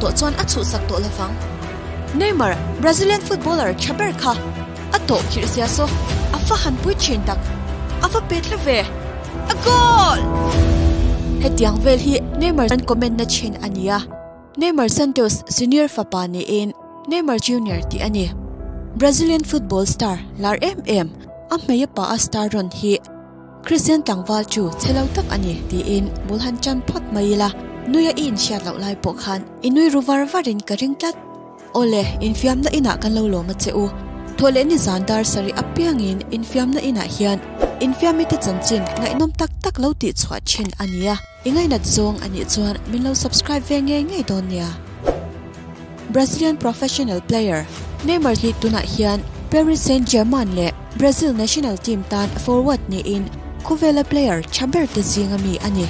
tawh chuan a chhuhsak tawh lovang. Neymar, Brazilian footballer tha ber kha a tawh khirh sia saw a fa han pui thin tak. A va pet hla ve. A goal! Hetiang vel hi Neymar an comment na thin a nia. Neymar Santos Senior fapa niin Neymar Junior tih a ni. Brazilian football star lar em em, a hmei a pa a star rawn hi Christian tlangval chu che lo tak a ni tiin bul han chan phawt mai ila, nui a i inhriat loh lai pawh khan i nui ru var varin ka ring tlat. Awle, infiamna inah kan lo lawm a che u. Thawhleh ni zan dar sarih apiangin infiamna inah hian infiamite chanchin ngaihnawm tak tak lo tihchhuah thin a nia. I ngainat zawng a nih chuan min lo subscribe ve ngei ngei dawn nia. Brazilian professional player Neymar hi tunah hian Paris Saint-Germain leh Brazil national team tan forward niin khawvela player tha ber te zinga mi a ni.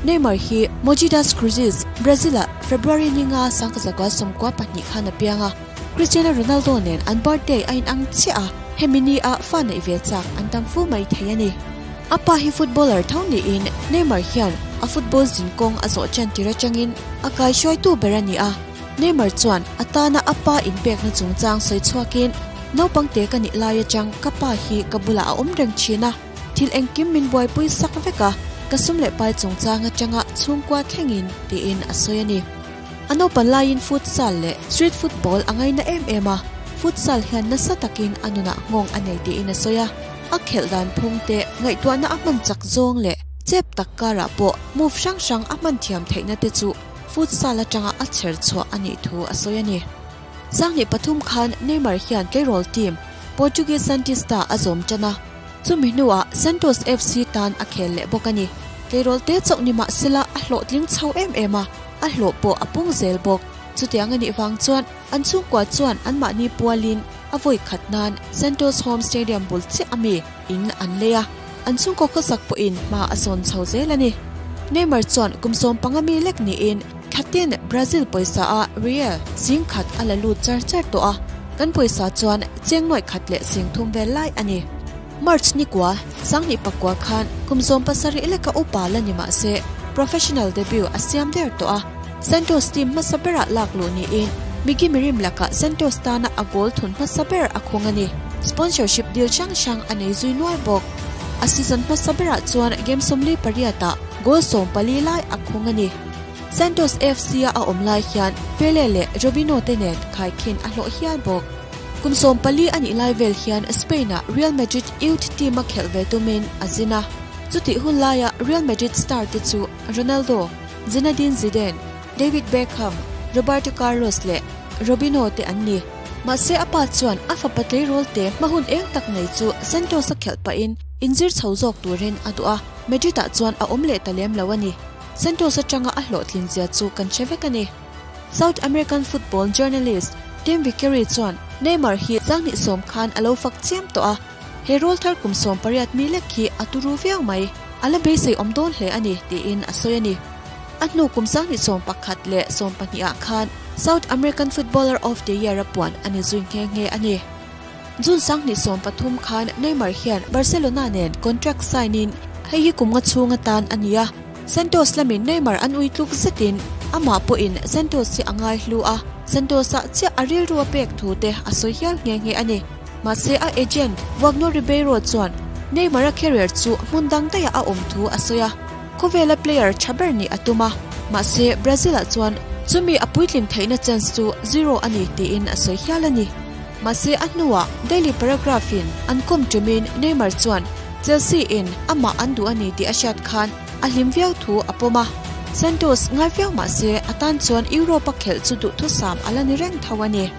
Neymar hi Mogi das Cruzes, Brazil-ah February ni nga sangkazakua 92 khan a piang a, Cristiano Ronaldo nen an birthday a inang chiah a, hemi ni ah fa neih ve chak an tam fu mai thei a ni. A pa hi footballer tho niin Neymar hian a football zinkawng a zawh tan tir atangin a kaihruaitu ber a ni a. Neymar chuan a tana a pa inpekna chungchang sawi chhuakin, Naupang te ka nih lai atang ka pa hi ka bulah a awm reng thin a, thil engkim min buaipui sak vek a, ka sum leh pai chungchang atanga chhungkua thlengin, tiin a sawi a ni. A naupan laiin futsal leh street football a ngaina em em a, futsal hian nasa takin a nunah nghawng a nei tiin a sawi a. A khelh dan phung te ngaihtuahna a hman chak zawng leh chep tak karah pawh move hrang hrang a hman thiam theihna te chu futsal atanga a chher chhuah a nih thu a sawi a ni. 2003 khan Neymar hian tleirawl team Portuguese Santista a zawm tan a, chumi hnuah Santos FC tan a khel leh bawk a ni. Tleirawl te chauh ni mahsela a hlawhtling chho em em a, a hlawh pawh a pung zel bawk. Chutiang a nih vang chuan An chhungkua chuan anmahni pualin a vawi khat nan Santos Home Stadium bul chiah a mi in an lei a, an chhungkaw khawsak pawhin hma a sawn chho zel a ni. Neymar chuan kum 15 mi lek niin thlatin Brazil pawisa a real zing khat a la lut char char tawh a, kan pawisa chuan cheng nuaih khat leh sing thum vel lai a ni. March nikua, 2009 khan kum 17 leka upa la ni mah se professional debut a siam der tawh a. Santos team hmasa berah lak luh niin Migi Mirim lakah Santos tana a goal thun hmasa ber a khung a ni. Sponsorship deal hrang hrang a nei zui nual bawk. A season hmasa berah chuan game 48 ah goal 14 lai a khung a ni. Santos FC a a awm lai hian Pele leh Robinho te nen khaikhin a hlawh hial bawk. Kum 14 a nih lai vel hian Spain ah Real Madrid youth team a khelh ve tumin a zin a. Chutih hun laia Real Madrid star te chu Ronaldo, Zinedine Zidane, David Beckham, Roberto Carlos leh Robinho te an ni. Mahse a pa chuan a fapa tleirawl te hma hun eng tak nei chu Santos a khelh pahin inzir chho zawk turin a duh a, Madrid ah chuan a awm leh ta lem lo a ni. Santos atanga a hlawhtlin zia chu kan hre vek a ni. South American football journalist Tim Vickery chuan Neymar hi 2010 khan a lo fak chiam tawh a, He rawl thar kum 18 mi lek hi a turu viau mai, a la beisei awm dawn hle a ni, tiin a sawi a ni. A hnu kum 2011 leh 12 ah khan South American Footballer of the Year a puan a ni zui nghe nghe a ni. June 2013 khan Neymar hian Barcelona nen contract sign in hei hi kum nga chhung atan a ni a, Santos lamin Neymar an ui tluk zetin amah pawhin Santos hi a ngai hlu a, Santos-ah chiah a rilru a pek thu te a sawi hial nghe nghe a ni. Mahse a agent Wagner Ribeiro chuan Neymar-a career chu hmun dang daiah a awm thu a sawi a, khawvela player tha ber nih a tum a, mahse Brazil-ah chuan chumi a puitlin theihna chance chu zero a ni tiin a sawi hial a ni. Mahse a hnuah Daily Paragraph-in an kawm tumin Neymar chuan Chelsea-in amah an duh a ni tih a hriat khan a hlim viau thu a pawm a, Santos ngai viau mahse a tan chuan Europe-a khelh chu duhthusam a la ni reng tho a ni.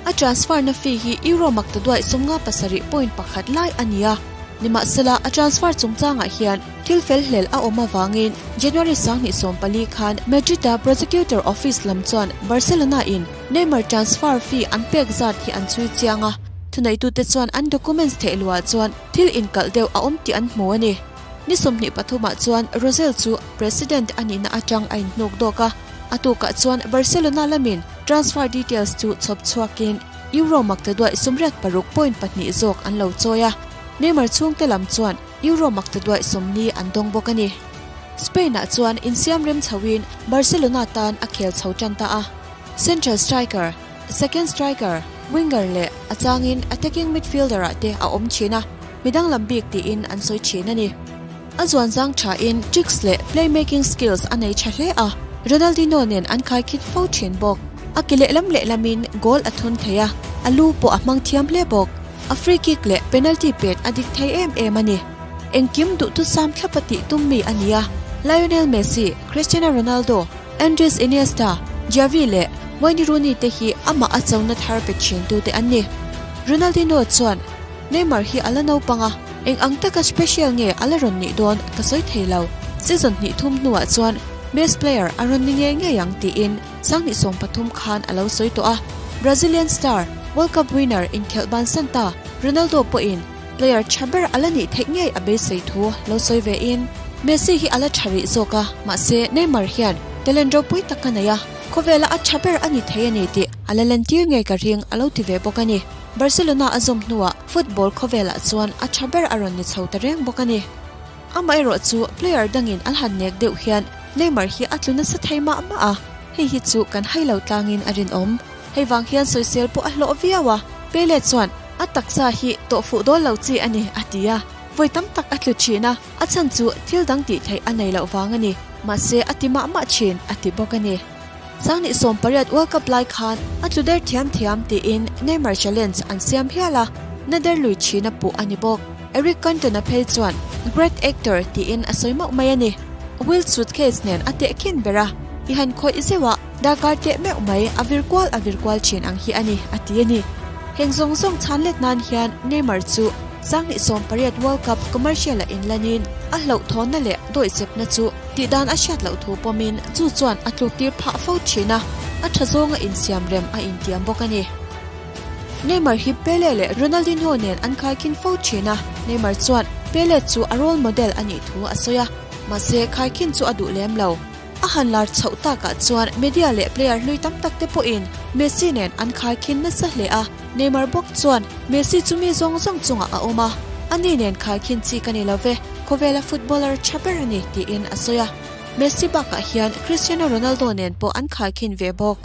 A transfer na fee hi Euro maktaduaih 57.1 lai a ni a, nimahsela a transfer chungchangah hian thil fel hlel a awm avangin January 2014 khan Madrid-a prosecutor office lam chuan Barcelona in Neymar transfer fee an pek zat hi an chhui chiang a, thuneitute chuan an documents theihluah chuan thil inkalh deuh a awm tih an hmu a ni. Ni 23 ah chuan Rosell chu president a nihna atang a inhnuk dawk a, a tukah chuan Barcelona lamin Transfer details chu chhawp chhuakin Euro maktaduaih 86.2 zawk an lo chawi a, Neymar chhungte lam chuan Euro maktaduaih 40 an dawng bawk a ni. Spain-ah chuan insiam rem chhoin Barcelona tan a khel chho tan ta a. Central striker, second striker, winger leh a changin attacking midfielder ah te a awm thin a, mi danglam bik tiin an sawi thin a ni. A zuan zang thain tricks leh playmaking skills a nei tha hle a, Ronaldinho nen an khaikhin fo thin bawk. A ke lehlam lehlamin goal a thun thei a, a lu pawh a hmang thiam hle bawk. A free kick leh penalty pet a dik thei em em a ni. Engkim duhthusam thlapa tih tum mi a ni a, Lionel Messi, Cristiano Ronaldo, Andres Iniesta, Xavi leh Wayne Rooney te hi amah a chona thar pe thin tute an ni. Ronaldinho chuan Neymar hi a la naupang a, eng ang taka special nge a la rawn nih dawn ka sawi thei lo. Season hnih thum hnuah chuan best player a rawn ni ngei ngei ang tiin 2013 khan a lo sawi tawh a. Brazilian star, World Cup winner inkhelh bansan ta Ronaldo pawhin player tha ber a la nih theih ngei a beisei thu lo sawi ve in, Messi hi a la tha rih zawk a, mahse Neymar hian talent ropui tak a nei a, khawvela a tha ber a ni thei a ni tih a la lentir ngei ka ring a lo ti ve bawk a ni. Barcelona a zawm hnuah football khawvelah chuan a tha ber a rawn ni chho ta reng bawk a ni. Amaherawh chu player dangin an han nek deuh hian Neymar hi a tlu nasa thei mah mah a, hei hi chu kan hai lo tlangin a rinawm. Hei vang hian sawisel pawh a hlawh viau a, Pele chuan a taksa hi tawh fuh dawn lo chi a ni a ti a, vawi tam tak a tlu thin a, a chhan chu thil dang tih theih a nei loh vang a ni, mahse a ti mah mah thin a ti bawk a ni. 2018 World Cup lai khan a tlu der thiam thiam tiin Neymar challenge an siam hial a, na der lui thin a puh a ni bawk. Eric Cantona phei chuan Great actor tiin a sawi mauh mai a ni. Will suitcase nen a tehkhin ber a, i han khawih zeuh a, darkar teh meuh mai a vir kual a vir kual thin ang hi a ni, a ti a ni. Heng zawng zawng chhan let nan hian Neymar chu 2018 World Cup commercial-a inlanin a hlauhthawnna leh dawihzepna chu tihdan a hriat loh thu pawmin chu chuan a tluktir phah fo thin a, a tha zawnga insiam rem a intiam bawk a ni. Neymar hi Pele leh Ronaldinho nen an khaikhin fo thin a, Neymar chuan Pele chu a role model a nih thu a sawi a, mahse khaikhin chu a duh lem lo. A han lar chhoh takah chuan media leh player hlui tam tak te pawhin Messi nen an khaikhin nasa hle a, Neymar bawk chuan Messi chu mi zawng zawng chungah a awm a, ani nen khaikhin chi ka ni lo ve, khawvela footballer tha ber a ni tiin a sawi a. Messi bakah hian Cristiano Ronaldo nen pawh an khaikhin ve bawk.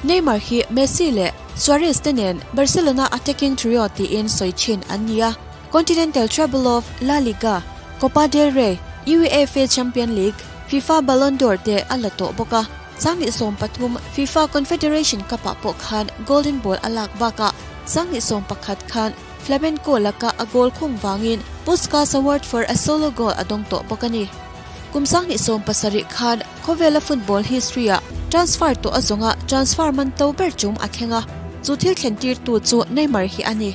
Neymar hi Messi leh Suarez te nen Barcelona attacking trio tiin sawi thin an ni a, Continental Treble of La Liga, Copa del Rey, UEFA Champion League, FIFA Ballon d'Or te a la tawh bawk a, 2013 FIFA Confederation Cup-ah pawh khan Golden Ball a lak bakah 2011 khan Flamengo laka a goal khung vangin Puskas Award for a Solo Goal a dawng tawh bawk a ni. Kum 2017 khan khawvela football history-ah transfer tawh a zawnga transfer man to ber tum a thleng a, chu thil thlen tirtu chu Neymar hi a ni.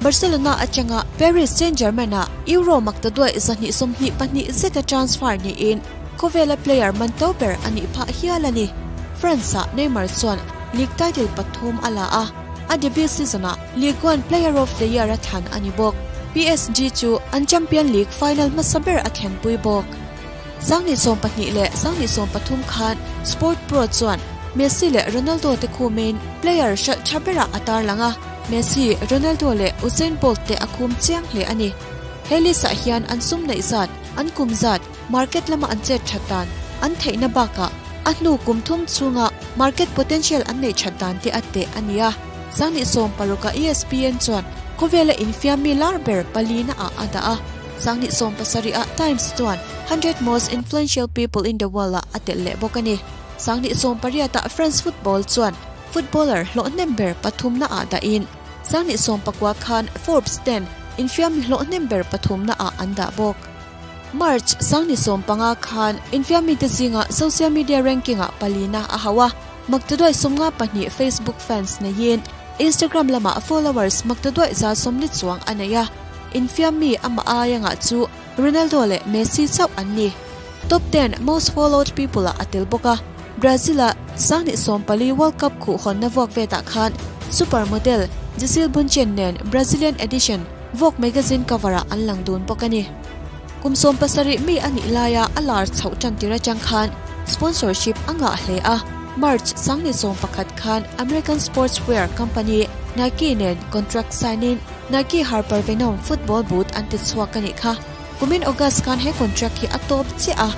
Barcelona atanga Paris Saint-Germain-ah Euro maktaduai 124 zeta transfer niin khawvela player man to ber a nih phah hial a ni. France-ah Neymar chuan league title pathum a la a, a debut season-ah Ligue 1 Player of the Year a thlan a ni bawk. PSG chu an Champion League final hmasa ber a thlenpui bawk. 2012 leh 2013 khan Sport Pro chuan Messi leh Ronaldo te khumin player hralh tha berah a tarlang a, Messi, Ronaldo leh Usain Bolt te a khum chiang hle a ni. He list-ah hian an sum neih zat, an kum zat, market lama an chet that dan, an theihna bakah a hnu kum thum chhunga market potential an neih that dan te a teh a ni a. 2016-ah ESPN chuan khawvela infiam mi lar ber palina ah a dah a, 2017-ah Times chuan 100 Most Influential People in the World-ah a telh leh bawk a ni. 2018-ah France Football chuan footballer hlawhnem ber pathumna ah dahin 2019 khan Forbes ten infiam mi hlawhnem ber pathumna ah an dah bawk. March 2015 khan infiam mite zinga social media ranking-ah palina a hauh a, maktaduai 52 Facebook fans neiin Instagram lamah followers maktaduai 140 chuang a nei a, infiam mi amah aiangah chu Ronaldo leh Messi chauh an ni. Top 10 most followed people-ah a tel bawk a, Brazil-a 2014 World Cup khuh hawnna vuak vetah khan supermodel Gisele Bundchen nen Brazilian edition Vogue magazine cover-ah an lang dun bawk a ni. Kum 17 mi a nih laia a lar chhoh tan tir atang khan sponsorship a ngah hle a, March 2011 khan American sportswear company Nike nen contract sign-in Nike Harper Venom football boot an ti chhuak a nih kha. Kumin August khan he contract hi a tawp chiah a,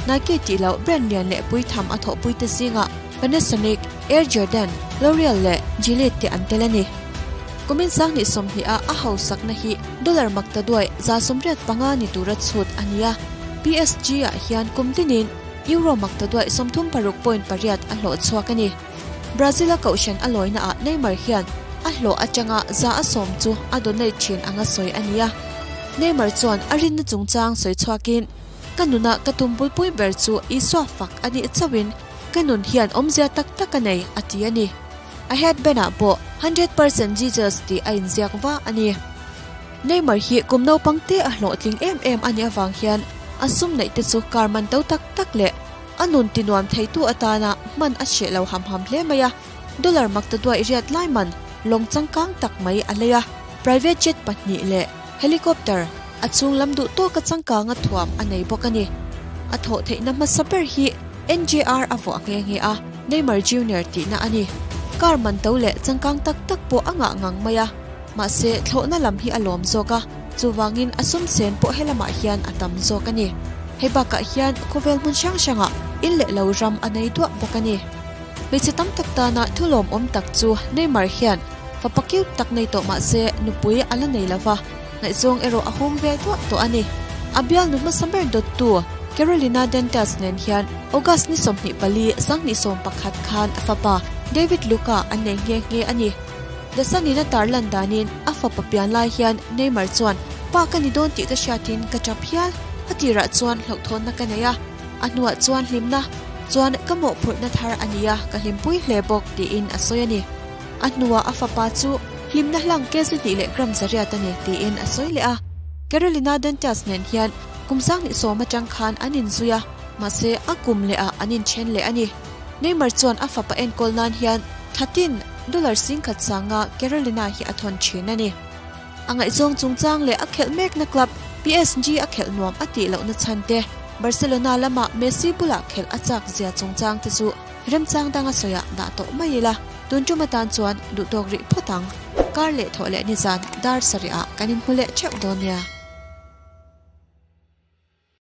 Nike tih loh brand lian leh pui tham a thawhpui te zingah Panasonic, Air Jordan, L'Oreal leh Gillette te an tel a ni. Kumin sanghnih 20 a a hausakna hi dollar maktaduai 185 ni tura chhut a ni a. PSG ah hian kum tinin euro maktaduai 36.8 a hlawh chhuak a ni. Brazil a kohhran a lawina ah Neymar hian a hlawh atanga 100% chu a donate thin anga sawi a ni a. Neymar chuan a rinna chungchang sawi chhuakin, Ka nuna ka tum bulpui ber chu Isua fak a nih chauhin ka nun hian awmzia tak tak a nei, a ti a ni. A headband ah pawh 100% Jesus tih a inziak va a ni. Neymar hi kum naupang te a hlawhtling em em a nih avang hian a sum neih te chu car man to tak tak leh a nun tinuam theitu atana hman a hreh lo ham ham hle mai a. Dollar maktaduai riat lai man lawng changkang tak mai a lei a, private jet pahnih leh helicopter a chhung lam duh tawka changkanga thuam a nei bawk a ni. A thawh theihna hmasa ber hi NJR a vuah nghe nghe a, Neymar Junior tihna a ni. Car man to leh changkang tak tak pawh a ngah ngang mai a, mahse thlawhna lam hi a lawm zawk a, chuvangin a sum sen pawh helamah hian a tam zawk a ni. Hei bakah hian khawvel hmun hrang hrangah in leh lo ram a nei duah bawk a ni. Hmeichhe tam tak tana thu lawmawm tak chu Neymar hian fapa cute tak nei tawh mahse nupui a la nei lova, ngaihzawng erawh a hung ve duah tawh a ni. A bialnu hmasa ber dawttu Carolina Dentas nen hian August ni 24, 2011 khan fapa David Luca an nei nghe nghe a ni. The Sun in a tarlan danin a fapa pian lai hian Neymar chuan pa ka ni dawn tih ka hriatin ka tap hial, a tirah chuan hlauhthawnna ka nei a, a hnuah chuan hlimna chuan ka mawhphurhna thar a ni a, ka hlimpui hle bawk tiin a sawi a ni. A hnuah a fapa chu hlimna hlang kg hnih leh gram zariat a ni tiin a sawi leh a. Carolina Dantas nen hian kum 2010 atang khan an inzui a, mahse a kum leh ah an inthen leh a ni. Neymar chuan a fapa enkawl nan hian thatin dollar 10,000 sanga Carolina hi a thawn thin a ni. A ngaihzawng chungchang leh a khelh mekna club PSG a khelh nuam a tih lohna chhan te, Barcelona lamah Messi bulah khelh a chak zia chungchang te chu remchang danga sawiah dah tawh mai ila, tun tum atan chuan duhtawk rih phawt ang. Kar leh thawh leh nizan dar sarih ah kan inhmu leh theuh dawn nia.